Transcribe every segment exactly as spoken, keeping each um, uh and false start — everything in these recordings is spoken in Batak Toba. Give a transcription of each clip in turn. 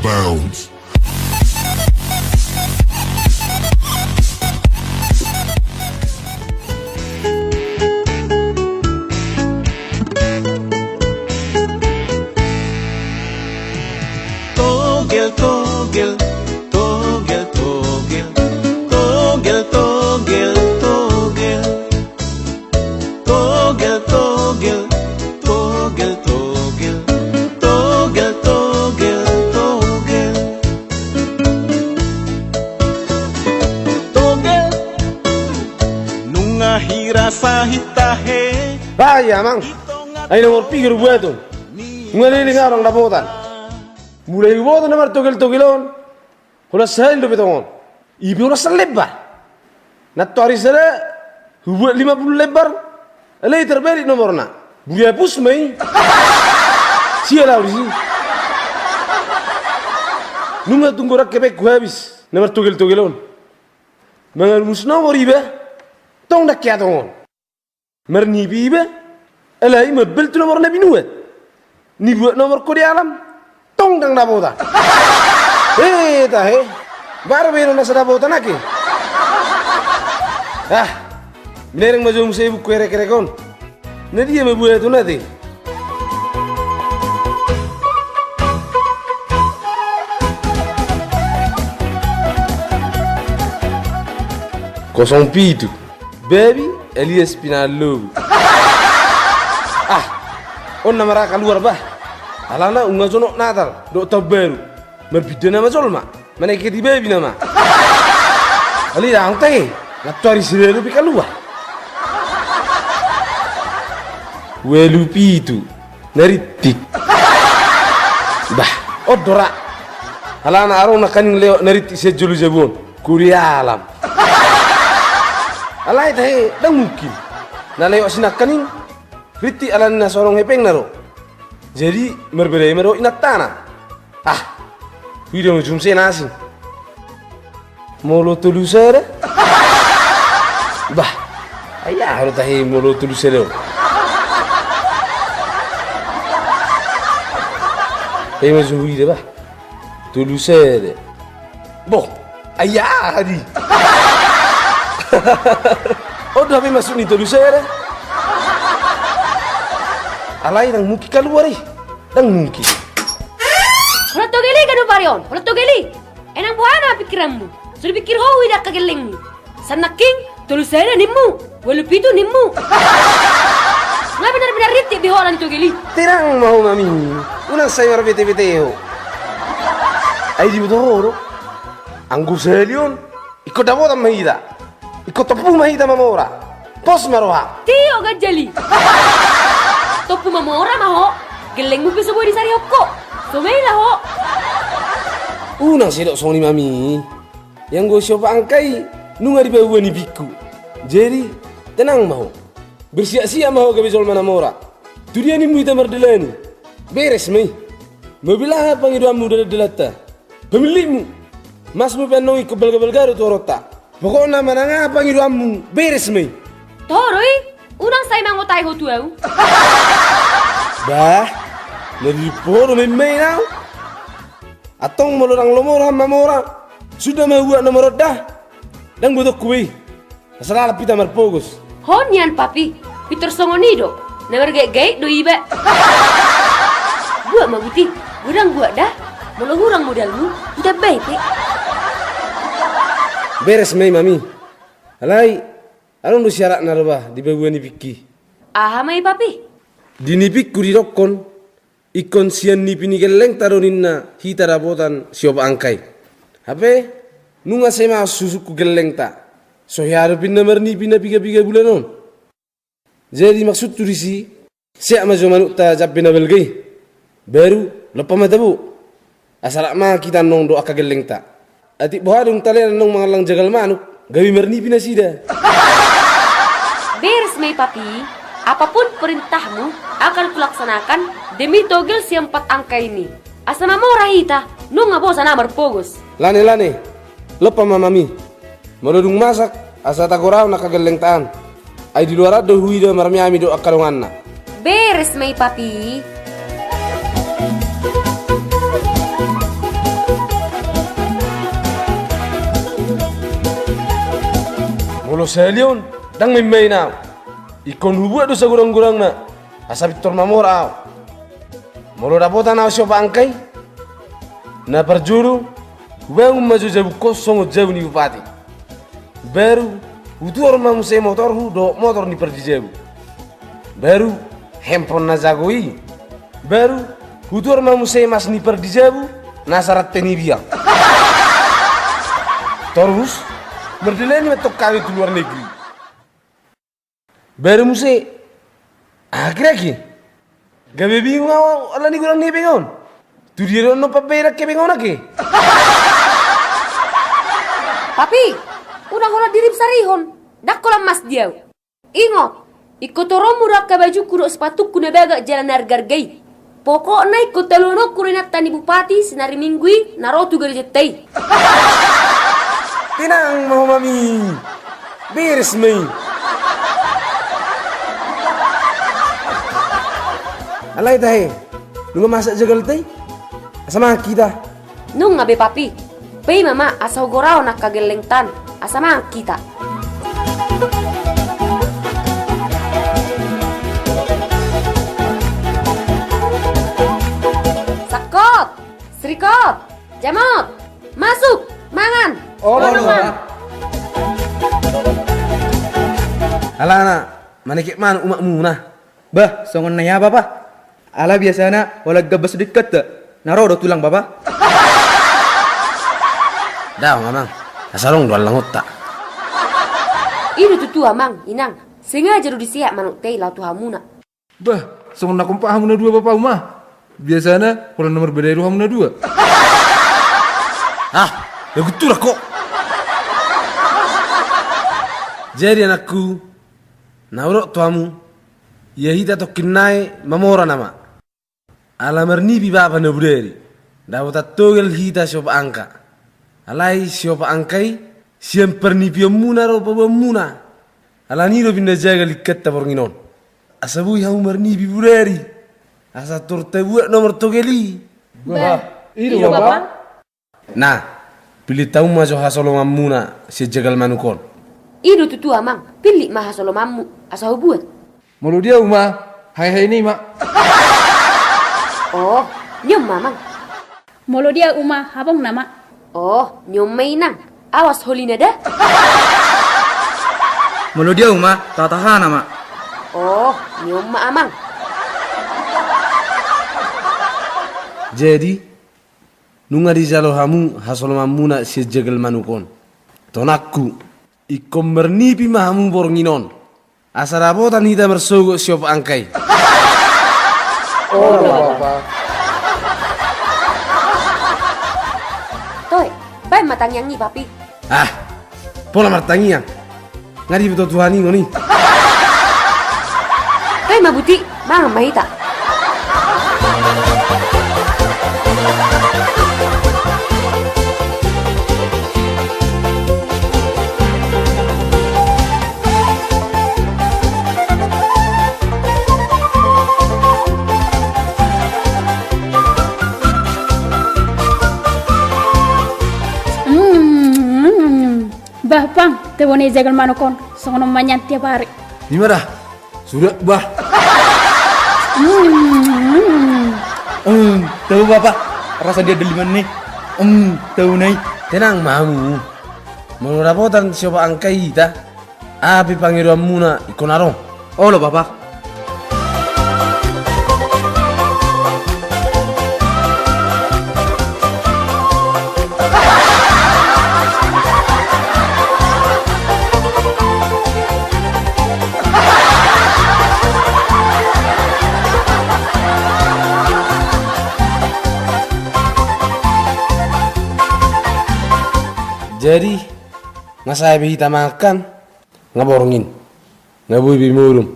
Bounce. Togel, togel, togel, togel, togel, togel, togel. Togel, togel, togel, togel, togel, togel, togel. Togel. Nunga hira sahit tahe. Bah, ia amang. Ai nomor piga do hubuat on. Nunga leleng au ndang dapotan. Mulai huboto na martogel-togel on. Holan sahali dope tongon. I pe holan salembar. Nantoari sada hubuat lima pulu lembar. Alai tarbalik nomorna. Buri apus ma i. Sial au disi. Nunga tung godang hepengku habis na martogel-togel on. Mangarumus nomor iba. Tong ndang hea tongon. Marnipi iba, alai mambel tu nomor na binuat. Nibuat nomor kode alam, tong ndang dapotan. He, tahe. Baru baenon na so dapotan ake. Ah, minereng ma jo muse buku erek-erek on. Na dia ma buat on ate. Kosong pitu. Babi alias pinaan lobu. Ah, on nama ra kaluar bah. Alana nunga jonok Natal dohot taon baru. Marbinda nama jolma. Maneketi babi nama. Alai dang tahe. Nantoari sada dope kaluar. Ualu pitu. Na rintik. Bah, on do ra. Alana adong nangkaning lewat na rintik sian jolo jabu on. Kode alam. Alai tahe, ndang mungkin. Na lewat si nangkaning rintik alani na so adong hepengna do. Jadi, marbadai ma dohot inantana. Ah, huida ma jo muse na asing. Molo tolu sada? Bah, ai aha do tahe molo tolu sada on? Ai ma jo huida bah. Tolu sada. Boh, ai aha di? On do hape maksud ni tolu sada? Alai ndang mungkin kaluar i. Ndang mungkin. Holan togel i ganup ari on, holan togel i. Ai nang boha nama pikiranmu? So dipikir ho huida angka gellengmu. Sian nangkin, tolu sada nimmu, ualu pitu nimmu. Nga benar-benar rintik be ho alani togel i. Tenang ma ho mami, unang sai marbete-bete ho. Ai diboto ho do. Anggo sahali on, ingkon dapotan ma hita. Ingkon tompu ma hita mamora. Pos ma roha. Tio ganjali. Tompu mamora ma ho. Gellengmu pe so boi disarihon ho. So maila ho. Unang sai dok songon i mami. Ianggo siopat angka i nunga dipaboa nipikku. Jadi, tenang ma ho. Bersiap-siap ma ho gabe jolma na mora. Tu dia nimmu hita mardalani. Beres ma i. Mobil aha pangidoanmu dalan-dalanta? Pamillitmu. Masmu pe annon ingkon balga-balga do tu oronta. Pokokna manang aha pangidoanmu, beres ma i. Toho do i, unang sai mangotai ho tu au. Bah, na dilippo ho do main-main au. Antong molo ndang lomo roham mamora, suda ma hubuat nomor on da. Ndang botoonku be i. Asa lalap hita marpogos. Ho nian papi, pintor songon i do. Na margait-gait do iba. Buat ma buti, godang buat da. Molo hurang modalmu, hutambai pe. Beres ma i mami. Alai, adong do syaratna do bah dipaboa nipikki. Aha ma i papi? Di nipikku didokkon, ingkon sian nipi ni gellengta do ninna hita dapotan siopat angka i. Hape, nunga sai maos husungkun gellengta. So hea dope ninna marnipi na piga-piga bulan on. Jadi maksudhu disi, seat ma jo manukta jambe na balga i. Baru, lompa ma tabo. Asa rap ma hita annon dohot angka gellengta. Atik boha dung talean annon mangallang jagal manuk, gabe marnipi nasida. Beres ma i papi, apapun perintahmu akan kulaksanakan demi togel sian empat angka ini. Asa mamora hita, nunga bosan au marpogos. Lane, lane, lompa ma mami. Molo dung masak, asa tagorahon angka gellengta an. Ai di luar an do huida marmiami dohot angka donganna. Beres ma i papi. Sahali on, ndang main-main ahu. Ingkon hubuat do sagorang-gorangna, asa pintor mamora ahu. Molo dapotan ahu siop angka i, na parjolo, hubangun ma jo jabungkon songon jabu ni bupati. Baru hutuhor ma muse motorhu dohot motor ni pardijabu. Baru handphone na jago i. Baru hutuhor ma muse mas ni pardijabu na sarat teni biang. Torus mardalani ma tong hami tu luar negeri. Baru muse, akhir-akhir gabe bingung ahu ala ni godang ni hepeng on. Tu dia do annon pambahenan hepeng on angka? Papi, unang holan dirimsarihon. Ndang holan mas di ahu. Ingot, ingkon toronmu do angka bajungku dohot sipatungku na bagak jala na arga-arga i. Pokokna ingkon taluhononku do inanta ni bupati sian ari Minggu i na ro tu garejanta i. Tenang ma ho mami. Beres ma i. Alai tahe, nunga masak jagalta i? Asa mangan hita. Nunga be papi. Paima ma asa hugorahon angka gellengta an asa mangan hita. Sangkot, sirikot, jamot, masuk, mangan. Olo ma. Alana, manekek manuk umakmuna. Bah, songon na i aha bapa? Ala biasana holan gambas do ingkanta, na ro do tulang bapa. Daong amang, asa adong do allangonta. I do tutu amang, inang, sengaja do diseat manukta i laho tu hamuna. Bah, songon na kompak hamu na dua bapa uma. Biasana holan na marbadai do hamu na dua. Ah, na gunturan ho. Jadi anakku, na hudok tu hamu, ia hita tongkin nai mamora nama. Ala marnipi bapa na bodari, dapotan togel hita siop angka. Alai siop angka i sian parnipionmuna do paboaonmuna. Alani i do pinda jagal ingkanta borngin on. Asa boi hamu marnipi bodari. Asa tor tabuat nomor togel i. Bah, i do bapa. Na, pillit hamu ma jo hasolomanmuna sian jagal manuk on. I do tutu amang, pillit ma hasolomanmu asa hubuat. Molo di ahu uma, haehae ni ma. Oh, ni on ma amang. Molo di ahu uma, habong nama. Oh, ni on ma inang, awas holina da. Molo di ahu uma, tahataha nama. Oh, ni on ma amang. Jadi, nunga dijalo hamu hasolomanmuna sian jagal manuk on. Tonangku, ingkon marnipi ma hamu borngin on. Asa dapotan hita marsogot siop angka i. Olo bapa. Toe, baen ma tangiang i papi. Ah, pola martangiang. Nga diboto Tuhan i ngoni. Paima buti, mangan ma hita. Mm. Bah pang, tabo ni jagal manuk on, songon on manyan tiap ari. Ima da, suda bah. Mm. Mm, tabo bapa, rasa dia daliman ni. Mm, tabo nai. Tenang ma hamu. Molo dapotan siop angka i hita, aha pe pangidoanmuna ingkon adong. Olo bapa. Jadi, nga sae be hita mangan, nga borngin. Nga boi be modom.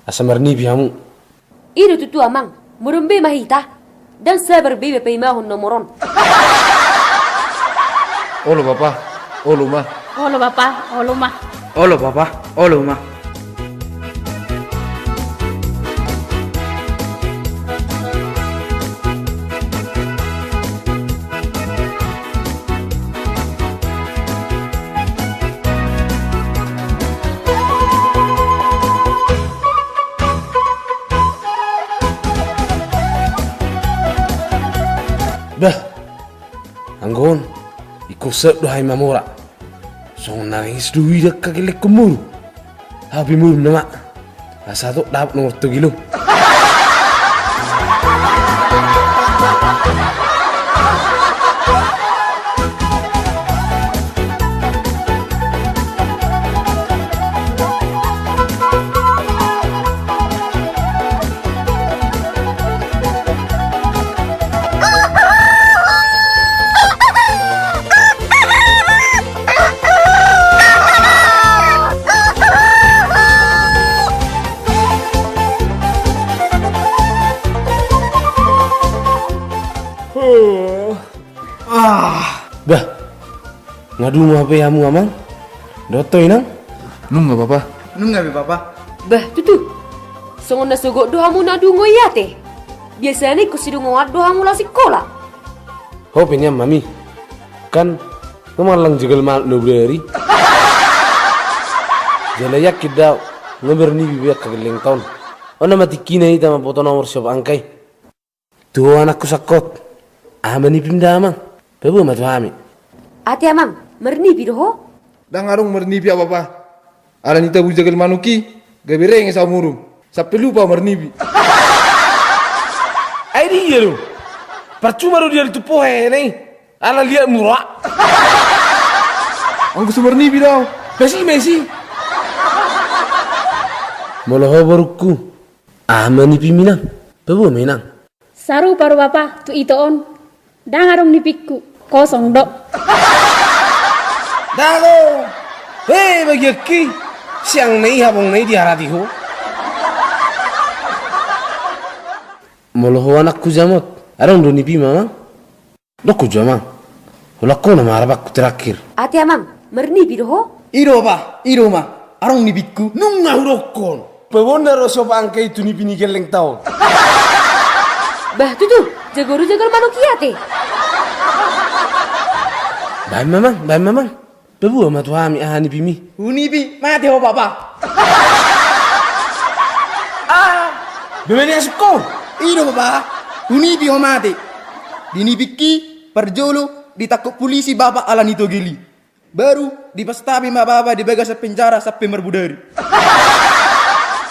Asa marnipi hamu. I do tutu amang, modom be ma hita. Ndang sabar be iba paimahon nomor on. Olo bapa, olo uma. Olo bapa, olo uma. Olo bapa, olo uma. Bah, anggo on, ingkon saut do hami mamora. Songon na ringis do huida angka gellengkon muru. Ahu pe murum nama. Asa tong dapot nomor togel on. Bah, nga dungo hape hamu amang? Dohot ho inang? Nunga bapa. Nunga be bapa. Bah tutu, songon na sogot do hamu na dungo i ate. Biasana ingkon sidungoan do hamu laho sikola. Ho pe nian mami. Kan nga mangallang jagal manuk na bodari. Jala yakin do ahu nga marnipi be angka gellengta on. On nama tingkina hita mamboto nomor siop angka i. Tu ho anakku sangkot. Aha ma nipim da amang? Paboa ma tu hami. Ate amang, marnipi do ho? Ndang adong marnipi ahu bapa. Ala ni tabu jagal manuk i, gabe renges ahu murum. Sampe lupa ahu marnipi. Ai dia do. Parcuma do dia ditumpu hehena i. Ala liat mura. Anggo so marnipi do ahu. Besi, besi. Molo ho borungku. Aha ma nipim inang? Paboa ma inang. Sarupa do bapa tu ito on. Ndang adong nipingku, kosong do. Dago. He bagianki. Siang na i habong na i diharati ho. Molo ho anakku jamot, adong do nipim amang? Dokkon jo amang. Holan ho nama harapanku terakhir. Ate amang, marnipi do ho? I do bapa, i do ma. Adong nipingku. Nunga hudokkon. Paboa na ro siop angka i tu nipi ni gellengta on. Bah tutu, jago do jagal manuk i ate. Baen ma amang, baen ma amang. Paboa ma tu hami aha nipim i. Hunipi mate ho bapa. Ah, bebe ni asukko. I do bapa. Hunipi ho mate. Di nipingki parjolo ditangkap polisi bapa ala ni togel i. Baru dipastapi ma bapa di bagasan penjara sampe marbodari.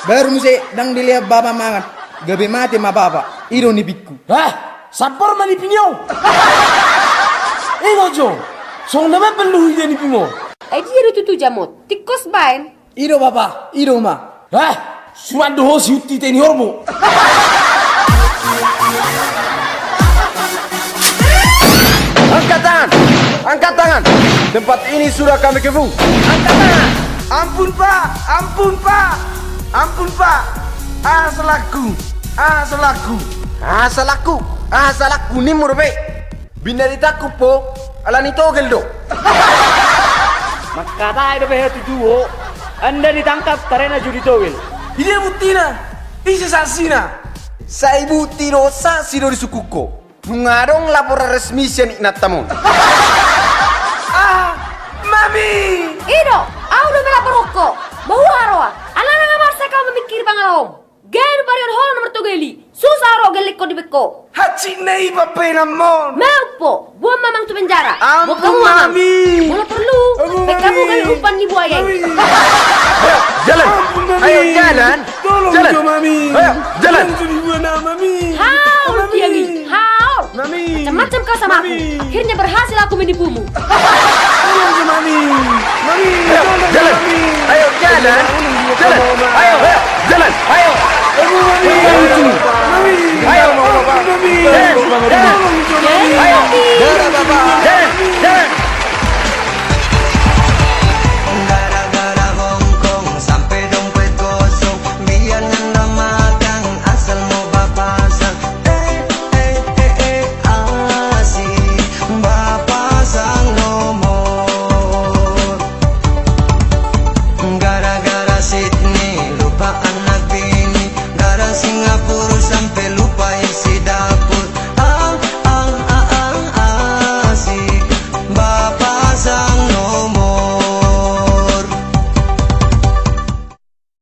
Baru muse ndang dilean bapa mangan, gabe mate ma bapa. I do nipingku. Hah? Sabar ma nipi ni ho. Ingot jo. Songon na mampel do huida nipim on. Ai dia do tutu jamot? Tingkos baen. I do bapa, i do ma. Hah? Surat do ho si Utti teni horbo. Angkat tangan! Angkat tangan! Tempat ini sudah kami kepung. Angkat tangan! Ampun pak, ampun pak, ampun pak. Aha salahku, aha salahku. Aha salahku, aha salahku nimmu dope. Binda ditangkup ho, ala ni togel do. Mangkatai dope ho tutu ho, anda ditangkap karena judi togel. Idia buktina, ise saksina. Sai bukti do saksi do disungkun ho. Nunga adong laporan resmi sian inantam on. Ah, mami. I do, ahu do melaporhon ho. Bahua roa, ala nunga marsak ahu mamingkiri pangalahom. Gabe do pareon ho na martogel i. Susa ro gellengkon dibaen ho. Hansit na i papenam on. Maup ho, boan ma amang tu penjara. Ampun mami. Molo porlu, baen hamu gabe umpan ni buaya i. Ayo jalan. Ayo jalan. Tolong jo mami. Ayo jalan. Haol tiang i. Haol. Macam-macam kau sama aku. Akhirnya berhasil aku menipumu. Tolong jo mami. Mami. Ayo jalan. Ayo jalan. Jalan. Ayo, ayo jalan. Ayo. Ayo mami. Ayo.